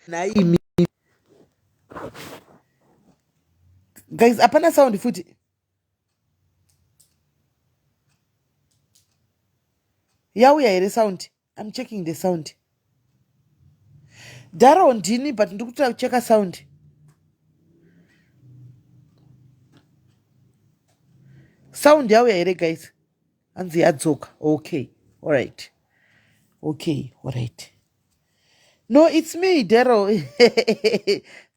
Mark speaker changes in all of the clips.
Speaker 1: Nhaimi guys, hapana sound futi. Yauya here sound? I'm checking the sound. Daro ndini, but ndiri kucheka sound. Sound yauya here guys? Hanzi yadzoka. Okay, alright. Okay, alright. No, it's me, Dero.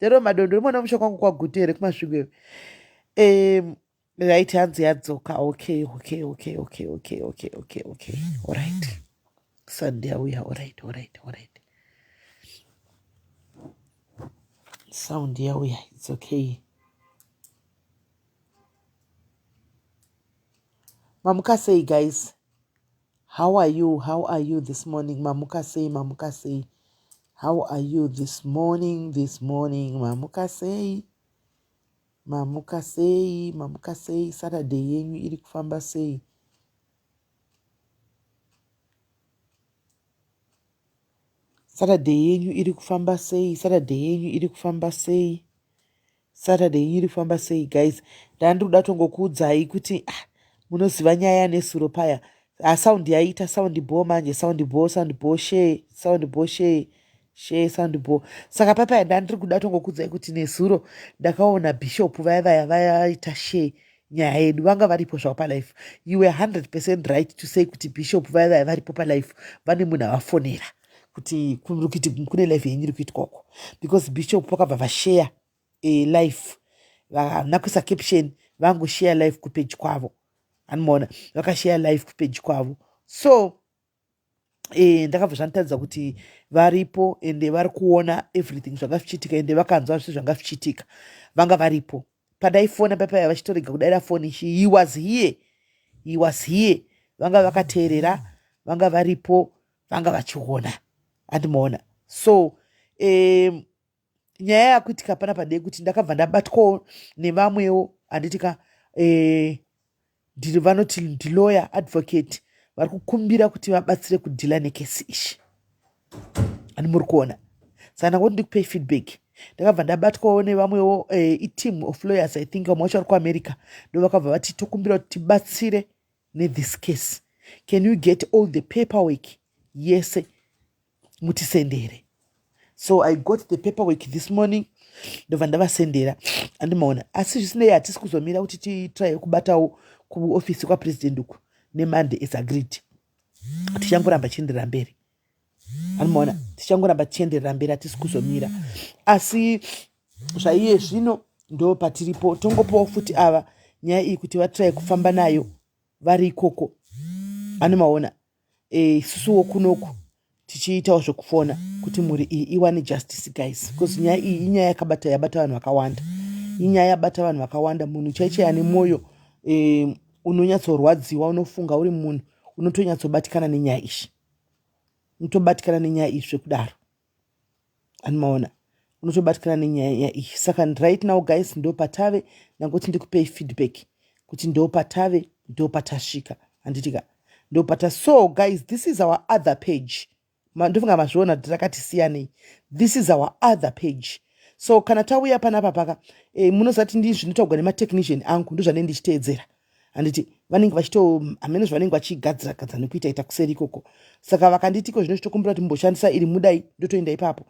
Speaker 1: Dero Madondo, uri mwana musha kwangu kwaGutu here kuMasvingo. Right, hanzi yadzoka. Okay, okay, okay, okay, okay, okay, okay, okay. Alright. Sunday yauya. Alright, alright, alright. Sound yauya. It's okay. Mamuka sei guys? How are you? How are you this morning? Mamuka sei, mamuka sei. How are you this morning? This morning, mamuka sei? Mamuka sei? Mamuka sei? Saturday yenyu iri kufamba sei? Saturday yenyu iri kufamba sei? Saturday yenyu iri kufamba sei? Saturday yenyu iri kufamba sei guys? Ndandiri kuda tongokuudzai kuti ah, munoziva nyaya yanesuro paya. Ah, sound yaita sound bho manje, sound bho, sound bho, share, sound bho, share, share, sound bho. Saka papaya ndandiri kuda tongokuudzai kuti nezuro ndakaona bishop vaya vaya vaita share nyaya yedu, vanga varipo zvavo palife. You were 100% right to say kuti bishop vaya vaya varipo palife, vane munhu avafonera kuti kune life yenyu iri kuitwa uko, because bishop vakabva vashare life, vana kuisa caption, vangoshare life kupage kwavo. Anomaona vakashare life kupage kwavo. So ndakabva zvanditaridza kuti varipo ende vari kuona everything zvanga zvichiitika, ende vakanzwa zvese zvanga zvichiitika. Vanga varipo pandaifona papaya, vachitorega kudaira foni. He was here, he was here. Vanga vakateerera, vanga varipo, vanga vachiona, andimaona. So nyaya yakuitika panapa ndeyekuti ndakabva ndabatwawo nevamwewo, handitika? Vanoti ndilawyer advocate vari kukumbira kuti vabatsire kudeala nekesi ishi, ani muri kuona. Saka ndangoti ndikupei feedback. Ndakabva ndabatwawo nevamwewo, iteam of lawyers, I think vamwe vacho vari kuAmerica, ndo vakabva vati tokumbira kuti tibatsire nethis case. Can you get all the paperwork yese mutisendere? So I got the paperwork this morning, ndobva ndavasendera, andimaona. Asi zvisinei, hatisi kuzomira kuti titry kubatawo kuofisi kwapresident uku neMonday as agreed. Tichangoramba chienderera mberi, anomaona, tichangoramba tichienderera mberi, hatisi kuzomira. Asi zvaiye zvino ndo patiripo, tongopawo futi ava nyaya iyi kuti vatry kufamba nayo vari ikoko, anomaona. Isusuwo kunoku tichiitawo zvekufona kuti mhuri iyi iwane justice guys, because nyaya iyi inyaya yakabata, yabata vanhu vakawanda, inyaya yabata vanhu vakawanda. Munhu chaichai ane mwoyo unonyatsorwadziwa, unofunga uri munhu unotonyatsobatikana nenyaya iyi, unotobatikana nenyaya iyi zvekudaro, anomaona, unotobatikana nenyaya iyi. Saka right now guys, ndo patave. Ndangoti ndikupei feedback kuti ndo patave, ndo patasvika, handitika? Ndo pata. So guys, this is our other page. Ndofunga mazviona kuti takati siyanei. This is our other page. So kana tauya panapa paka munozati ndi zvinotaurwa nematechnician angu, ndo zvanei ndichiteedzera, handiti? Vanenge vachito hamene zvavanenge vachigadzira gadzira nekuita ita kuseri ikoko. Saka vakanditiko zvino chitokumbira kuti mumboshandisa iri, mudai ndotoenda ipapo,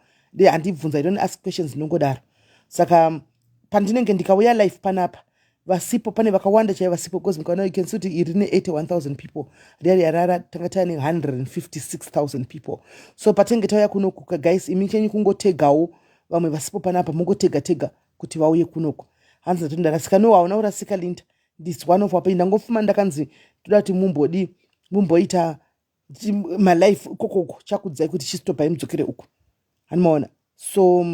Speaker 1: handibvunza, I don't ask questions, ndinongodaro. Saka pandinenge ndikauya live panapa, vasipo pane vakawanda chaivo vasipo, because mukaona, you can see kuti iri rine 81,000 people, riya riya rara tanga taine 156,000 people. So patinenge tauya kunoku guys, imi chenyu kungotegawo vamwe vasipo panapa, mungotega tega kuti vauye kunoku. Hanzi ndati ndarasika. No, hauna kurasika, Linda. This one of apo ndangofuma ndakanzi toda kuti mumbodi mumboita malife ikokoko, chakudzai kuti chistopai mudzokere uku, hanimaona. So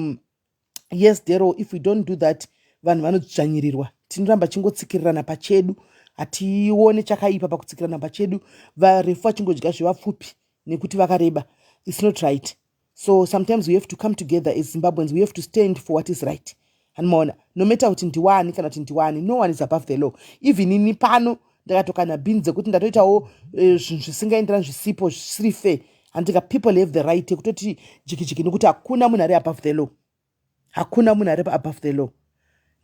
Speaker 1: yes Dero, if we don't do that, vanhu vanodzvanyirirwa. Tinoramba chingotsikirana pachedu, hatione chakaipa pakutsikirana pachedu, varefu vachingodya zvevapfupi nekuti vakareba. It's not right. So sometimes we have to come together as Zimbabweans. We have to stand for what is right, hanimaona? No matter kuti ndiwani kana kuti ndiwani, no one is above the law. Even ini pano ndakatokana bhini dzekuti ndatoitawo zvinhu zvisingaenderani, zvisipo, zvisiri fair. Handika people have the right yekutoti jikijiki, nekuti hakuna munhu ari above the law. Hakuna munhu ari above the law.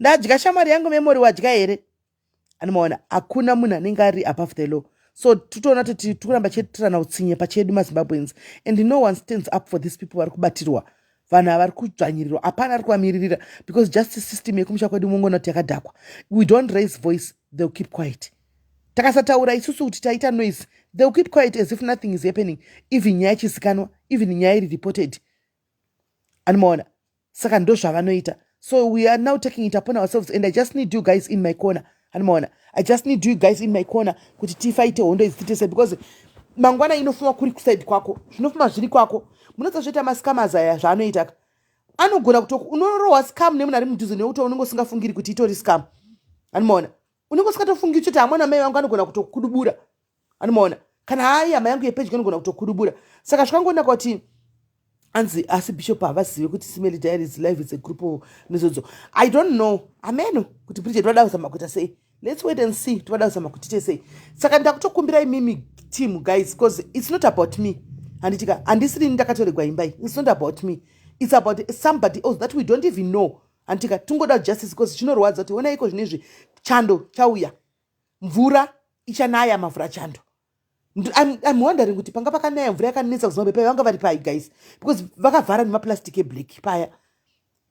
Speaker 1: Ndadya shamwari yangu Memory, wadya here? Anomaona, hakuna munhu anenge ari above the law. So totoona kuti tikuramba chetirana utsinye pachedu maZimbabweans, and no one stands up for these people vari kubatirwa. Vanhu ava vari kudzvanyirirwa, hapana ari kuvamiririra, because justice system yekumusha kwedu mungoona kuti yakadhakwa. We don't raise voice, they'll keep quiet. Takasataura isusu kuti taita noise, they'll keep quiet as if nothing is happening, even nyaya ichizikanwa, even nyaya iri reported. Anomaona, saka ndo zvavanoita. So we are now taking it upon ourselves, and I just need you guys in my corner. Anomaona, I just need you guys in my corner kuti tifaite hondo idzi titese, because mangwana inofuma kuri kuside kwako, zvinofuma zviri kwako. Munoza zvoita mascammers aya zvaanoita, anogona kuto unorohwa scam nemunhu ari mudhuze nekuti unenge usingafungiri kuti itori scam. Anomaona, unenge usingatofungiri kuti hamwana mai vangu anogona kutokudubura. Anomaona, kana hai hama yangu yepedyo anogona kutokudubura. Saka zvakangonaka kuti anzi asi bishop havazive kuti Simeli Diaries Live is a group of mizodzo. I don't know, ameno kuti Bridget vada kuzama kuita sei. Let's wait and see kuti vada kuzama kuti ite sei. Saka ndakutokumbira imimi team, guys, because it's not about me, handitika? Handisiri ndakatoregwa imba iyi. It's not about me, it's about somebody else that we don't even know, handitika? Tingoda justice, because zvinorwadza kuti ona iko zvinezvi chando chauya, mvura ichanaya, mavhura chando. I'm wondering kuti panga pakanaya mvura yakanetsa kuZimbabwe paya, vanga vari pai, guys? Because vakavhara nemaplastic eblack paya,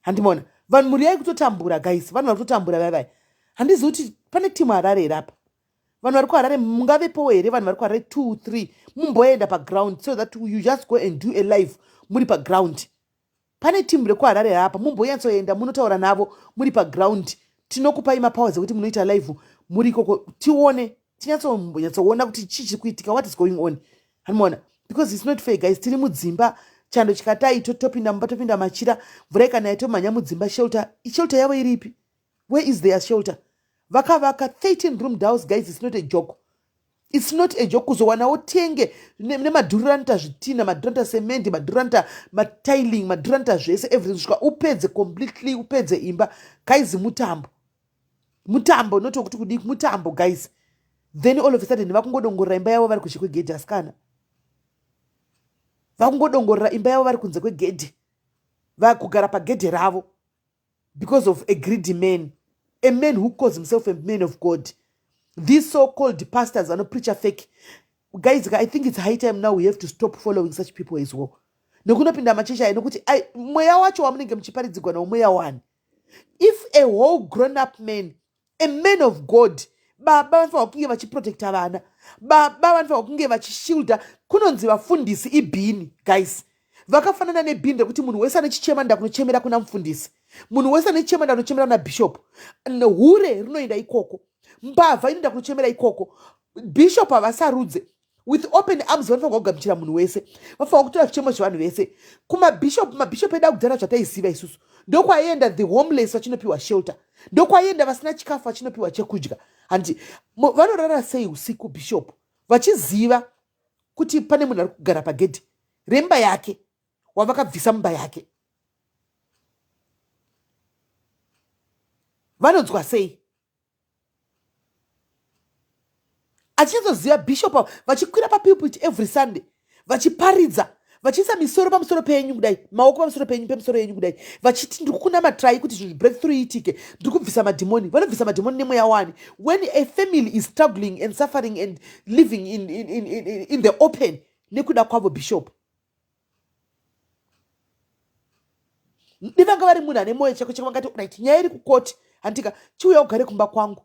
Speaker 1: handimona vanhu mhuri yai kutotambura, guys. Vanhu vari kutotambura vaya vaya. Handizivi kuti pane timu Harare here apa. Vanhu vari kuHarare mungavepowo here? Vanhu vari kuHarare 2 3, mumboenda paground so that you just go and do a live muri paground. Pane timu rekuHarare apa, mumbonyatsoenda munotaura navo muri paground. Tinokupai mapowers ekuti munoita live muri ikoko, tione, tinyatsonyatsoona kuti chii chiri kuitika, what is going on. Hanimona, because it's not fair, guys. Tiri mudzimba, chando chikatai topinda mumba, topinda machira, mvura ikanaya tomhanya mudzimba. Shelter, shelter yavo iripi? Where is their shelter? Vakavaka 13 room house, guys. It's not a joke, it's not a joke kuzowanawo tenge nemadhuranta zvitina, madhuranta semendi, madhuranta matiling, madhuranta zvese, everything, svika upedze completely, upedze imba. Guys, mutambo, mutambo, not wekuti kudii, mutambo, guys. Then all of a sudden vakungodongorera imba yavo vari kuzhe kwegedhi. Asikana, vakungodongorera imba yavo vari kunze kwegedhi, vakugara pagedhi ravo because of a greedy man, a man who calls himself a man of God. These so-called pastors vanopreacha fake, guys. I think it's high time now we have to stop following such people as well, nekunopinda machechi aya, nekuti mweya wacho wamunenge muchiparidzigwa nawo mweya wani? If a whole grown up man, a man of God, baba vanofanirwa kunge vachiprotecta vana, baba vanofanirwa kunge vachishielda. Kunonzi vafundisi ibhini, guys. Vakafanana nebhini rekuti munhu wese ane chichema nda kunochemera kuna mufundisi, munhu wese ane chichema nda kunochemera kuna bishop. Hure rinoenda ikoko, mbavha inoenda kunochemera ikoko. Bishop havasarudze. With open arms vanofanirwa kugamuchira munhu wese, vafanirwa kutora zvichemo zvevanhu vese kumabishop. Mabishop edu akudhara, zvataiziva isusu, ndokwaienda the homeless vachinopiwa shelter, ndokwaienda vasina chikafu vachinopiwa chekudya. Handi vanorara sei usiku bishop vachiziva kuti pane munhu ari kugara pagedhi remba yake wavakabvisa mumba yake? Vanonzwa sei achinyatsoziva bishop vachikwira papulpit every Sunday, vachiparidza, vachiisa misoro pamusoro penyu kudai, maoko pamusoro penyu, pemusoro yenyu kudai, vachiti, "Ndiri kukunamatirai kuti zvinhu breakthrough iitike, ndiri kubvisa madhimoni"? Vanobvisa madhimoni nemweya wani when a family is struggling and suffering and living in the open nekuda kwavo bishop? Ndivanga vari munhu ane mwoyo chako chako, vangati, "Right, nyaya iri kukoti, handika chiuya ugare kumba kwangu,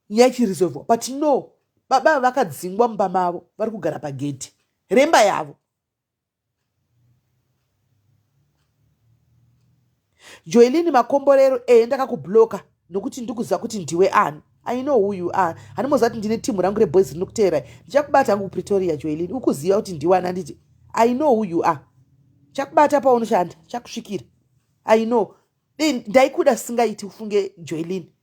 Speaker 1: nyaya ichiresolvwa." But no, baba vakadzingwa mumba mavo, vari kugara pagedhi remba yavo. Joelini Makomborero, ee, ndakakubloka nokuti ndikuziva kuti ndiwe ani. I know who you are. Handimoziva kuti ndine timu rangu reboys rinokuteerai. Ndichakubata hangu kuPretoria, Joelini. Ukuziva kuti ndiwe ani, handiti? I know who you are. Chakubata paunoshanda, chakusvikira. I know. Ndaikuda singaiti ufunge, Joelini,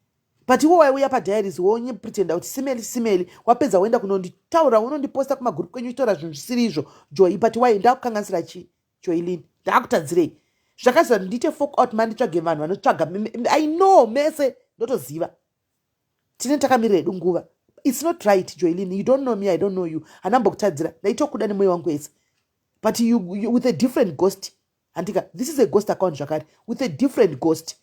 Speaker 1: but iwo waiuya padiaries wonyepretenda kuti Simeli, Simeli, wapedza woenda kunonditaura, unondiposta kumagrupu kwenyu uchitaura zvinhu zvisiri izvo, Joy. But why? Ndakukanganisira chii, Joylin? Ndakutadzirei zvakaziva ndiite fork out man, nditsvage vanhu vanotsvaga? I know mese, ndotoziva tine takamirira hedu nguva. It's not right, Joylin. You don't know me, I don't know you. Handambokutadzira, ndaitokuda nemwoyo wangu wese. But you with a different ghost, handika? This is a ghost account zvakare, with a different ghost.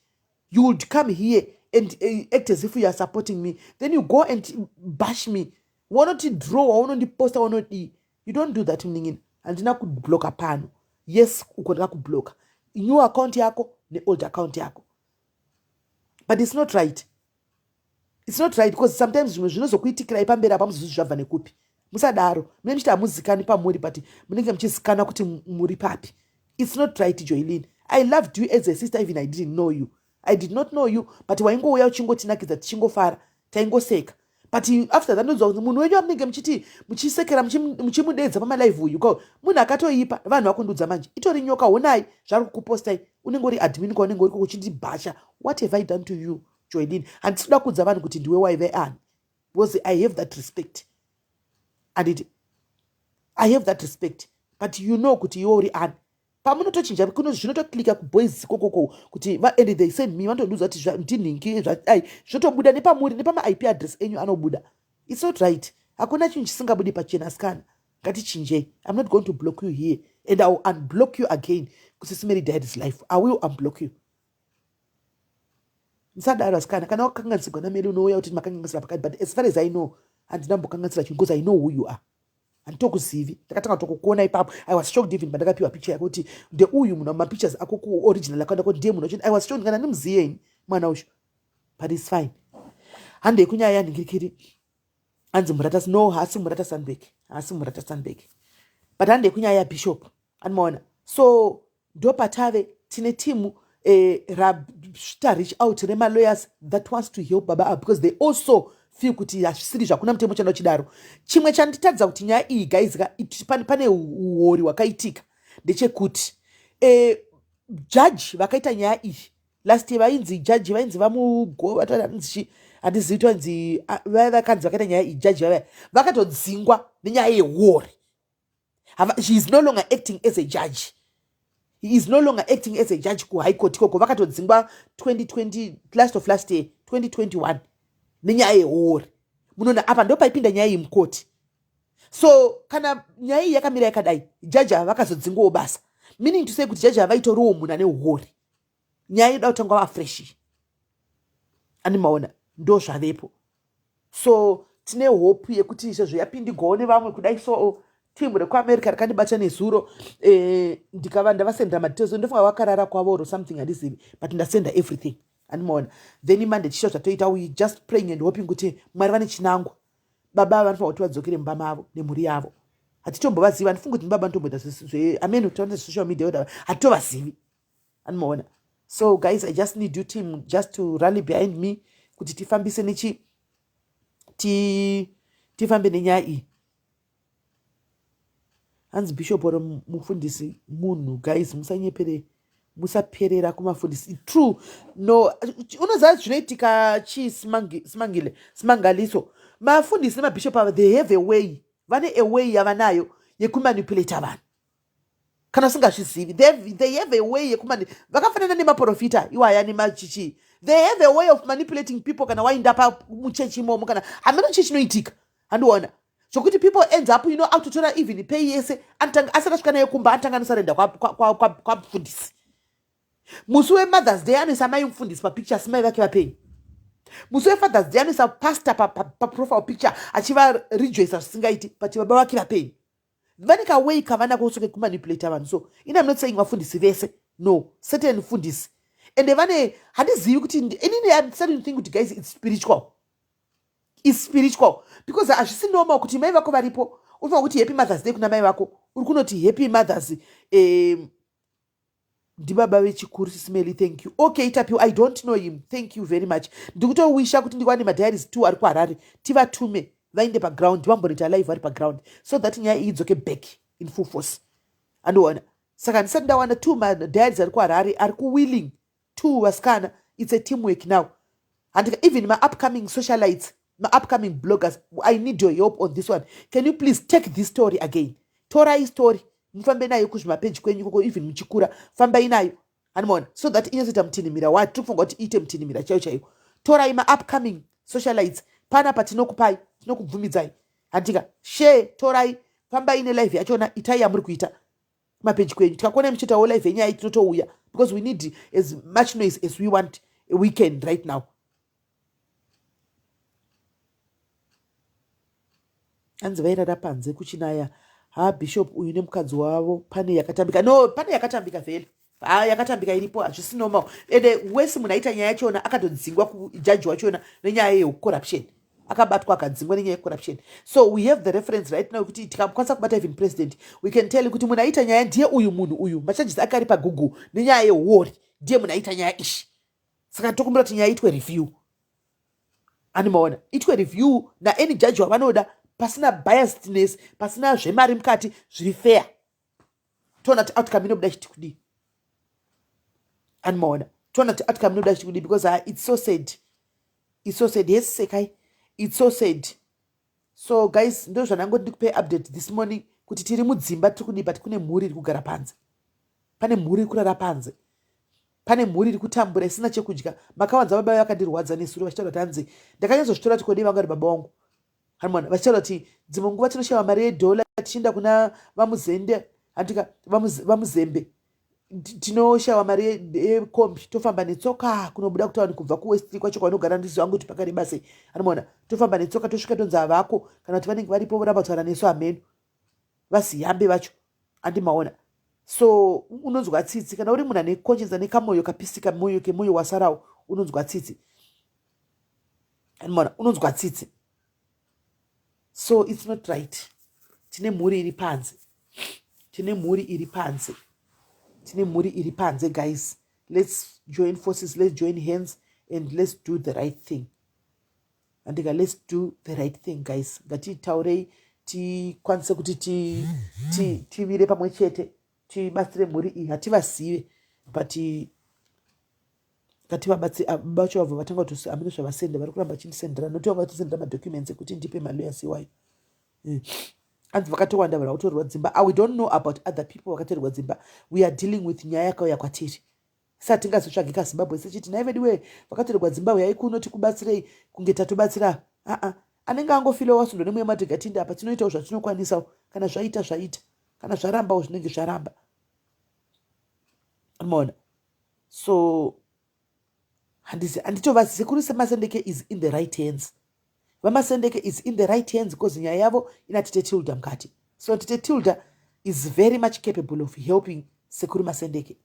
Speaker 1: You would come here and act as if you are supporting me, then you go and bash me. Wanoti draw, waunondiposta, wanodii. You don't do that, munin'ina. Handina kubloka pano. Yes, uko ndakakubloka, new account yako neold account yako, but it's not right. It's not right, because sometimes zvimwe zvinozokuitikirai pamberi apa muzozi zvabva nekupi. Musadaro. Mune muchiti hamuzikani pamuri, but munenge muchizikana kuti muri papi. It's not right, Joylin. I loved you as a sister. Even I didn't know you, I did not know you, but waingouya uchingotinakidza, tichingofara, taingoseka. But after that ndonzwa kuti munhu wenyu amunenge muchiti muchisekera, muchimudedza pamalive uyu ko munhu akatoipa. Vanhu vakundudza manje itori nyoka. Honai zvari kukupostai. Unenge uri admin kwaunenge uri kuchindibhasha. What have I done to you, Joylin? Handisi kuda kuudza vanhu kuti ndiwe waive ani, because I have that respect. Anditi I have that respect? But you know kuti iwe uri ani. Pamunotochinja zvinotoclicka kuboys kokoko kuti and they send me, vanotondiudza kuti ndinhingi. Ai, zvotobuda nepamuri, nepamaIP address enyu anobuda. It's not right. Hakuna chinhu chisingabudi pachena, asikana. Ngatichinjei. I'm not going to block you here, and I will unblock you again. Kusisi Mary Diaries live, I will unblock you. Musadaro, asikana. Kana wakanganisirwa nameri, unouya kuti makanganisira pakati, but as far as I know, handina mbokanganisira chinhu, because I know who you are. Handitokuzivi, ndakatanga kutokuona ipapo. I was shocked even pandakapiwa picture yako kuti ndeuyu munhu. Mapictures ako kuoriginal akaenda kuti ndiye munhu wacho. I was shocked kana ndimuziyeini mwana uyu, but it's fine. Handei kunyaya yanhingirikiri. Hanzi Murata. No, haasi Murata Sandberg, haasi Murata Sandberg. But handei kunyaya yabishop, animaona. So ndopatave tine timu rata reach out remalawyers that wants to help baba ava, because they also feel kuti hazvisiri zvakuna mutemo chanda chidaro. Chimwe chanditadza kuti nyaya iyi, guys, pane uori hwakaitika ndechekuti jaji vakaita nyaya iyi last year, vainzi jaji, vainzi vamugovatanzi, handizivi, twanzi vaya vakanzi vakaita nyaya iyi, jaji vavaya vakatodzingwa nenyaya yeuori. She is no longer acting as a judge. He is no longer acting as a judge kuHigh Court ikoko. Vakatodzingwa 2020, last of last year, 2021, nenyaya yeuori. Munoona apa ndo paipinda nyaya iyi mukoti. So kana nyaya iyi yakamira yakadai, jaji ava vakazodzingwawo basa, meaning to say kuti jaji ava vaitoriwo munhu ane uori. Nyaya inoda kutangwa vafresh, animaona. Ndo zvavepo. So tine hope yekuti sezvo yapindigwawo nevamwe kudai, so timu rekuAmerica rakandibata nezuro, ndikava ndavasendera madetails. Ndofunga vakarara kwavo or something, handizivi, but ndasenda everything, animaona. Then Monday tichita zvatoita. We just praying and hoping kuti Mwari vane chinangwa. Baba vanofanira kuti vadzokere mumba mavo nemhuri yavo. Hatitombovazivi. Handifungi kuti baba vanotomboita amen taona social media whatever. Hatitovazivi, animaona. So guys, I just need you team just to rally behind me kuti tifambise nechi tifambe nenyaya iyi. Hanzi bishop oro mufundisi munhu. Guys, musanyepere, musaperera kumafundisi. True. No, unoziva zvinoitika chii? Simangile, Simangaliso, mafundisi nemabishop ava, they have a way, vane a way yavanayo yekumanipulata vanhu. Kana usingazvizivi, they have a way yekumani, vakafanana nemaprofita iwaya nemachichi. They have a way of manipulating people. Kana wainda pamuchechi imomo, kana hameno chii chinoitika, handiona zvokuti people ends up akutotora even pay yese, anotanga asati asvika nayo kumba, anotanga anosarenda kwamufundisi. Musi weMothers Day anoisa mai mufundisi papicture, asi mai vake vapenyu. Musi weFathers Day anoisa pastor paprofile picture, achivarejoisa zvisingaiti, but baba vake vapenyu. Vane kaway kavanako so kekumanipulata vanhu. So ini am not saying vafundisi vese, no, certain fundisi. Ende vane, handizivi kuti inini am starting to think kuti, guys, it's spiritual, is spiritual, because hazvisi normal kuti mai vako varipo, unofanira kuti happy Mother's Day kuna mai vako, uri kunoti happy Mothers. Ndibaba vechikuru, Sisimeli. Thank you. Okay, Tapiwa, I don't know him. Thank you very much. Ndikutowisha kuti ndikwane madiaries two ari kuHarare, tivatume vainde paground, vambonoita live vari paground, so that nyaya iyi idzoke back in full force, andiona. Saka ndisati ndawana two madiaries ari kuHarare ari kuwilling, two vasikana. It's a teamwork now, handika? Even maupcoming socialites, maupcoming bloggers, I need your help on this one. Can you please take this story again? Torai story, mufambe nayo kuzvimapeji kwenyu ikoko. Even muchikura, fambai nayo, animaona, so that inyatsoita mutinhimira wati tiri kufunga kuti iite mutinhimira chaiyo chaiyo. Torai maupcoming socialites panapa, tinokupai, tinokubvumidzai, handika? Share, torai, fambai nelive yachona, itai yamuri kuita. Kumapeji kwenyu tikakuonai muchiitawo live yenyaya iyi tinotouya because we need as much noise as we want a weekend right now. Hanzi vairara panze kuchinaya. Ha, bishop uyu nemukadzi wavo pane yakatambika. No, pane yakatambika vhele. Ha, yakatambika iripo, hazvisi normal. Ende wese munhu aita nyaya yachona akatodzingwa kujaji wachona nenyaya yecorruption. Akabatwa akadzingwa nenyaya yecorruption. So we have the reference right now kuti tikakwanisa kubata even president, we can tell kuti munhu aita nyaya ndiye uyu munhu uyu. Macharges ake ari paGoogle nenyaya yehuori, ndiye munhu aita nyaya ishi. Saka tokumbira kuti nyaya itwe review. Animaona itwe review naany judge wavanoda, pasina biasedness, pasina zvemari mukati, zviri fair. Toona kuti outcome inobuda chiti kudii. Animaona, toona kuti outcome inobuda chiti kudii, because it's so sad, it's so sad. Yes, sekai, it's so sad. So guys, ndo zvandangoti ndikupe update this morning kuti tiri mudzimba, tiri kudii, but kune mhuri iri kugara panze, pane mhuri iri kurara panze, pane mhuri iri kutambura isina chekudya. Makawanza baba vakandirwadza nesuro vachitaura kuti hanzi ndakanyatsozvitora kuti kodei vanga vari baba vangu. Hanimona vachitaura kuti dzimwe nguva tinoshava mari yedhola tichienda kuna vaMuzende, handika vaMuzembe, tinoshava mari yekombi, tofamba netsoka kunobuda kutauni kubva kuWest kwacho kwanogara. Ndiziva vangu kuti pakareba sei. Hanimona tofamba netsoka, tosvika tonzi havako, kana kuti vanenge varipo voramba kutaura nesu, hameno vasiyambe vacho. Andimaona, so unonzwa tsitsi kana uri munhu ane conscience, ane kamoyo kapisika, moyo kemoyo wasarawo, unonzwa tsitsi. Andimaona, unonzwa tsitsi. So it's not right. Tine mhuri iri panze, tine mhuri iri panze, tine mhuri iri panze. Guys, let's join forces, let's join hands and let's do the right thing. Andika, let's do the right thing, guys. Ngatitaurei tikwanise kuti tivire pamwe chete, tibatsire mhuri iyi. Hativazive, but ngativabatsire. Vacho vabva vatanga kuti hamene zvavasenda, vari kuramba vachindisendera, noti vanga vatisendera madocuments ekuti ndipe malawyers iwayo. Anzi vakatowanda vanhu vakutorerwa dzimba. Ah, we don't know about other people vakatorerwa dzimba. We are dealing with nyaya yakauya kwatiri. Saka tingazotsvage kaZimbabwe sechiti, "Nhai vedu vakatorerwa dzimba, uyai kuno tikubatsirei," kunge tatobatsira. Aa, anenge angofilewo wasundwa nemweya madhigatinda apa. Tinoitawo zvatinokwanisawo. Kana zvaita, zvaita; kana zvarambawo, zvinenge zvaramba. Maona, so handisi handitovazi sekuru seMasendeke is in the right hands. VaMasendeke is in the right hands because nyaya yavo ina Tete Tilda mukati. So Tete Tilda is very much capable of helping sekuru Masendeke.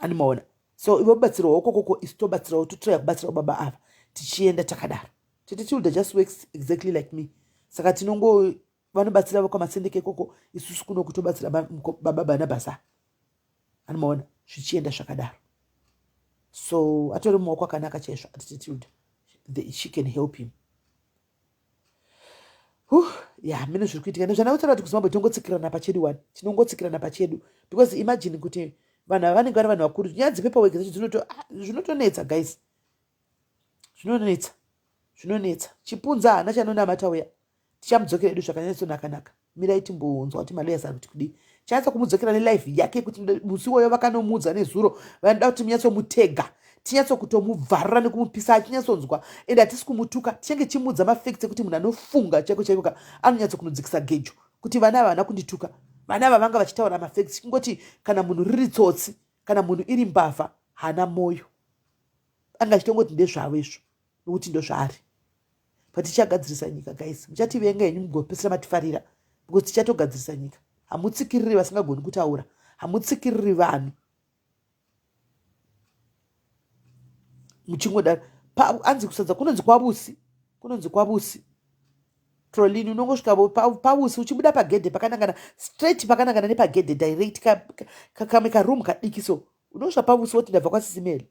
Speaker 1: Andimaona, so ivo batsirawo kokoko, isu tobatsirawo, totraya kubatsirawo baba ava, tichienda takadaro. Tete Tilda just works exactly like me. Saka tinongo vanobatsira vekwaMasendeke ikoko, isusu kuno kutobatsira baba Bhanabhasa. Anomaona, zvichienda zvakadaro. So atori mumaoko akanaka chaizvo aTete Tilda. She can help him. Ya, mine zviri kuitika nezvandakutaura kuti kuZimbabwe tinongotsikirana pachedu one, tinongotsikirana pachedu, because imagine kuti vanhu ava vanenge vari vanhu vakuru. Nyaya dzepaperwork dzacho zvinotonetsa, guys, zvinonetsa, zvinonetsa. Chipunza haana chanonamata uya, tichamudzokera edu zvakanyatsonaka-naka. Mirai timbonzwa kuti malawyers ari kuti kudii. Chanyatsa kumudzokera nelife yake kuti musi iwoyo vakanomudza nezuro, vanoda kuti munyatsomutega, tinyatsokutomubvarura nekumupisa achinyatsonzwa. Ende hatisi kumutuka, tichange chimudza mafacts ekuti munhu anofunga chaiko chaiko ka anonyatsokunodzikisa gejo kuti vana ava havana kundituka, vana ava vanga vachitaura mafacts. Kungoti kana munhu riri tsotsi, kana munhu iri mbavha, haana mwoyo, anga achitongoti ndezvavo izvo nokuti ndozvaari. But tichagadzirisa nyika, guys. Muchativenga henyu, mugopesera matifarira, because tichatogadzirisa nyika. Hamutsikiriri vasingagoni kutaura, hamutsikiriri vanhu muchingodaro. Anzi kusadza kunonzi kwavusi, kunonzi kwavusi trolini. Unongosvika pavusi, uchibuda pagedhe pakanangana straight, pakanangana nepagedhe direct, kamwe karoom kadiki. So unosvika pavusi woti, "Ndabva kwaSisimeli."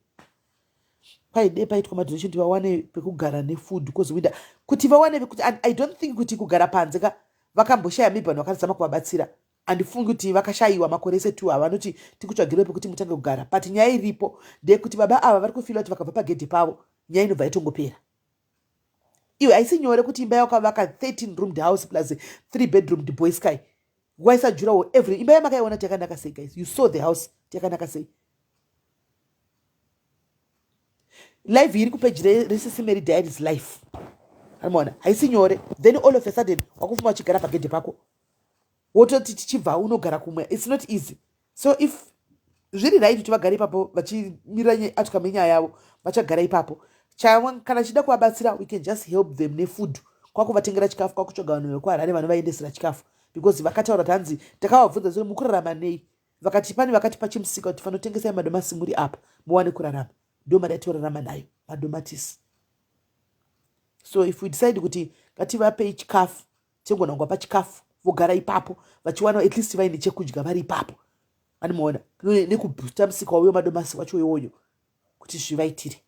Speaker 1: Paide paitwa madonation kuti vawane pekugara nefood, because winda kuti vawane pekuti. I don't think kuti kugara panze ka vakamboshaya. Maybe vanhu vakazama kuvabatsira. Handifungi kuti vakashayiwa makore ese tu havanoti tikutsvagirwe pekuti mutange kugara. But nyaya iripo ndeyekuti baba ava vari kufeela kuti vakabva pagedhe pavo, nyaya inobva itongopera. Iwe, haisi nyore kuti imba yakavaka 13 roomed house plus 3 bedroomed boy sky, waisa durawall every imba yamakaiona kuti yakanaka sei. Guys, you saw the house kuti yakanaka sei. Live iri kupeji reSisimeri Diaries life. Anomaona, haisi nyore. Then all of a sudden wakufuma uchigara pagedhe pako. Wototi tichibva unogara kumwe, it's not easy. So if zviri right kuti vagare ipapo vachimirira outcome yenyaya yavo, vachagara ipapo. Kana chida kuvabatsira, we can just help them nefood, kwakuvatengera chikafu, kwakutsvaga vanhu vekuHarare vanovaendesera chikafu, because vakataura kuti hanzi takavabvunza zvo mukurarama nei, vakati pane vakatipa chimusika kuti fanotengesai madomasi muri apa muwane kurarama. Ndo mari yatiorarama nayo, madomatisi. So if we decide kuti ngativapei chikafu, tinogona kuvapa chikafu vogara ipapo vachiwana at least vaine chekudya vari ipapo, anomaona nekubhusta musika wavo wemadomasi wacho iwoyo kuti zvivaitire,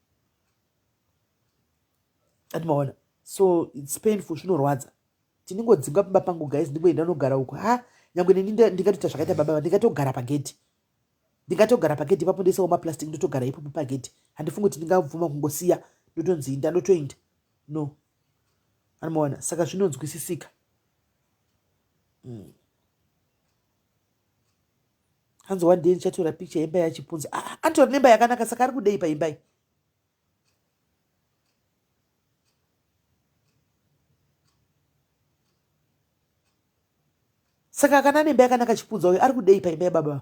Speaker 1: anomaona. So it's painful, zvinorwadza. Tinongodzinga pamba pangu, guys, ndingoenda nogara uko. Ha, nyangwe neni ndingatoita zvakaita baba, ndingatogara pagedhi, ndingatogara pagedhi ipapo, ndoisawo maplastic, ndotogara ipapo pagedhi. Handifungi kuti ndingabvuma kungosiya ndotonzi inda ndotoinda, no, anomaona. Saka zvinonzwisisika. Hanzi one day ndichatora picture yemba yaChipunza. Ah, anotora nemba yakanaka, saka ari kudei paimba iyi? Saka kana nemba yakanaka, Chipunza uyo ari kudei paimba yababa?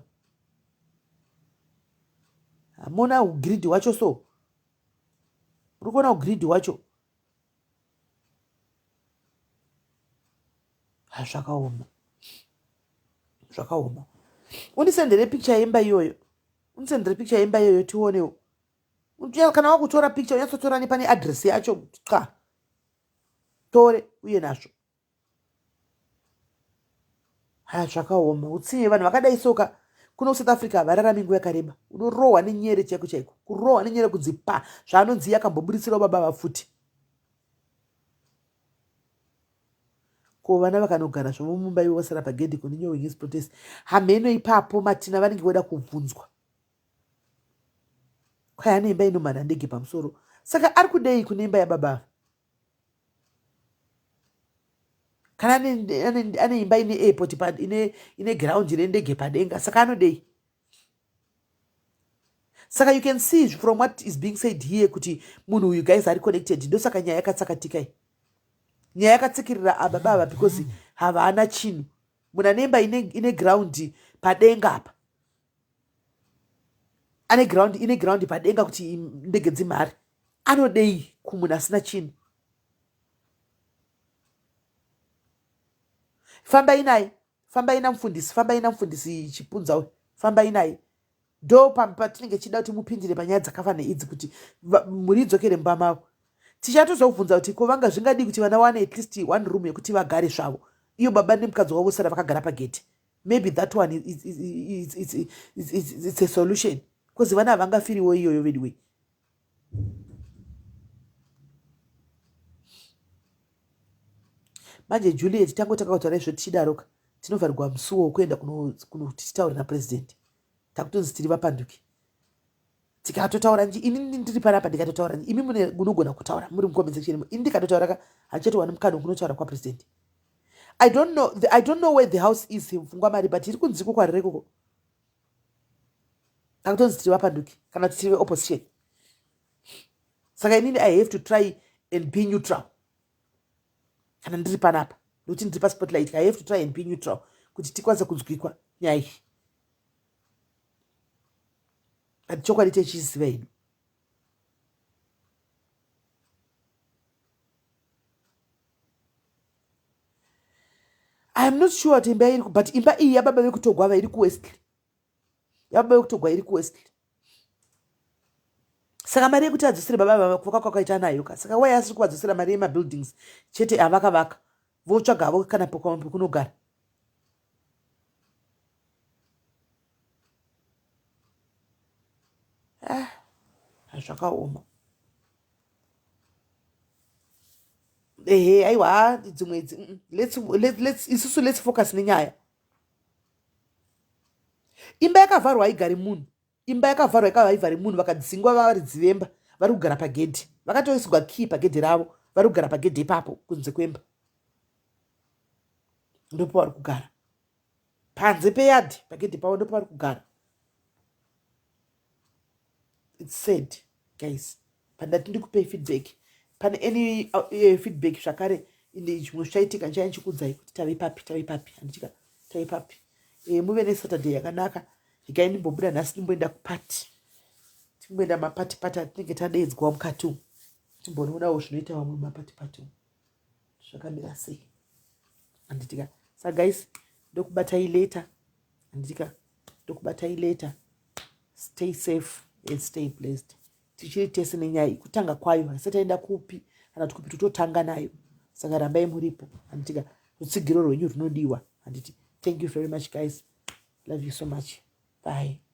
Speaker 1: Hamona ugreedy hwacho? So uri kuona ugreedy hwacho? Zvakaoma, zvakaoma. Undisendere picture yemba iyoyo, undisendere picture yemba iyoyo tionewo. Kana wakutora picture, unyatsotora nepane address yacho, qa tore uye nazvo. Haya, zvakaoma, utsinye. Vanhu vakadai soka kuno kuSouth Africa havararami nguva yakareba. Unorohwa nenyere chaiko chaiko, kurohwa nenyere kunzi pa zvaanonzi yakamboburitsirawo baba vafuti. Ko vana vakanogara zvavo mumba ivo vasara pagedhi continuing his protest? Hamheno ipapo, Matina, vanenge voda kubvunzwa. Kwai ane imba inomhara ndege pamusoro, saka ari kudei kune imba yababa? Kana ane imba ine airport, ine ground ine ndege padenga, saka anodei? Saka you can see from what is being said here kuti munhu uyu, guys, ari connected. Ndosaka nyaya yakatsakatika iyi, nyaya yakatsikirira ababa ava, because havana chinhu. Munhu ane imba ine ground padenga apa, ane ground, ine ground padenga kuti ndege dzimhare, anodei kumunhu asina chinhu? Fambai naye, fambai namufundisi, fambai namufundisi Chipunza uyu, fambai naye. Ndo patinenge chida kuti mupindire panyaya dzakafanana idzi kuti mhuri idzokere mumba mavo. Tichatozobvunza kuti ko vanga zvingadii kuti vana wane at least one room yekuti vagare zvavo, iyo baba nemukadzi wavo sara vakagara pagate. Maybe that one it's a solution, because vana havangafiriwo iyoyo anyway. Manje Juliet, tangotanga kutaura izvo tichidaroka, tinovharirwa musuwo wekuenda kunoti titaure napurezidendi. Takutonzi tiri vapanduki. Tikatotaura, ini ndiri panapa, ndikatotaura, imi munogona kutaura muri mucomment section, ini ndikatotaura ka, handichatowani mukana wekunotaura kwapurezidendi. I don't know where the house is, Pfungwa Mari, but iri kunziko kwarire ikoko. Takutonzi tiri vapanduki kana kuti tiri veopposition. Saka inini I have to try and be neutral kana ndiri panapa, nokuti ndiri paspotlight. I have to try and be neutral kuti tikwanise kunzwikwa nyaya iyi. But chokwadi techiziva hedu. I am not sure kuti imba iri, but imba iyi yababa vekutogwava iri kuWestley, yababa vekutogwa iri kuWestley. Saka mari yekuti adzosere baba vava kuvaka kwakaita nayo ka, saka wai asiri kuvadzosera mari yemabuildings chete avakavaka, votsvaga havo kana pekunogara? Ah, zvakaoma. Ehe, aiwa, dzimwe idzi, isusu let's focus nenyaya. Imba yakavharwa haigari munhu. Imba yakavharwa ikava haivhari munhu. Vakadzingwa varidzi vemba, vari kugara pagedhi, vakatoisirwa key pagedhi ravo, vari kugara pagedhi ipapo kunze kwemba, ndopavari kugara panze peyadhi, pagedhi pavo ndopavari kugara. It's sad, guys. Pandati ndikupei feedback, pane any feedback zvakare, zvimwe zvichaitika, ndichaya ndichikuudzai kuti tave papi, tave papi. Handichika. Taipapi? Muve neSaturday yakanaka. Regai ndimbobuda nhasi, ndimboenda kupati, timboenda mapati pati atinenge tadeedzwa mukati umu, timbonoonawo zvinoita vamwe mapati pati umu zvakamira sei, handitika? Sa guys, ndokubatai later, handitika? Ndokubatai later. Stay safe and stay blessed. Tichiri tese nenyaya iyi, kutanga kwayo, haisati aenda kupi kana kuti kupi, tototanga nayo. Saka rambai muripo, handitika? Rutsigiro rwenyu runodiwa, handiti? Thank you very much, guys. Love you so much. Bye.